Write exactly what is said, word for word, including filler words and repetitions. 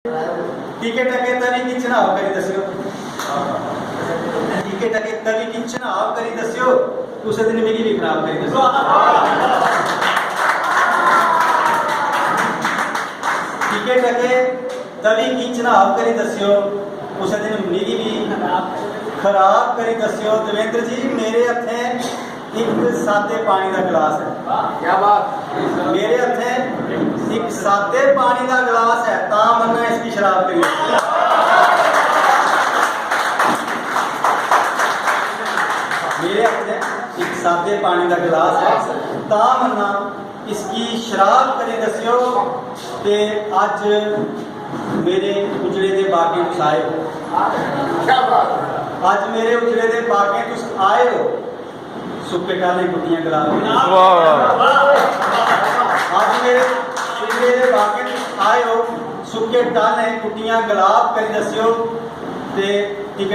टिके टके तवी गी चनाव करी दस्सेओ। टिके टके तवी गी चनाव करी दस्सेओ, कुसै दिन मिगी बी खराब करी दस्सेओ। टिके टके तवी गी चनाव करी दस्सेओ, कुसै दिन मिगी बी खराब करी दस्सेओ। देवेंद्र जी, मेरे हत्थें इक सादे पानी दा गलास ऐ। क्या बात। मेरे हत्थें इक सादे पानी दा गलास ऐ, तां मन्ना इसकी शराब करी। मेरे हत्थें इक सादे पानी दा गलास ऐ, तां मन्ना इसकी शराब करी दस्सेओ। ते अज्ज मेरे उजड़े दे बागें तुस आए हो। क्या बात। अज्ज मेरे उजड़े दे बागें तुस आए हो, सुक्के टालें गुट्टियां गलाब। वाह, वाह। अज्ज मेरे उजड़े दे बागें तुस आए हो, सुक्के टालें गुट्टियां गलाब करी दस्सेओ। ते टिकट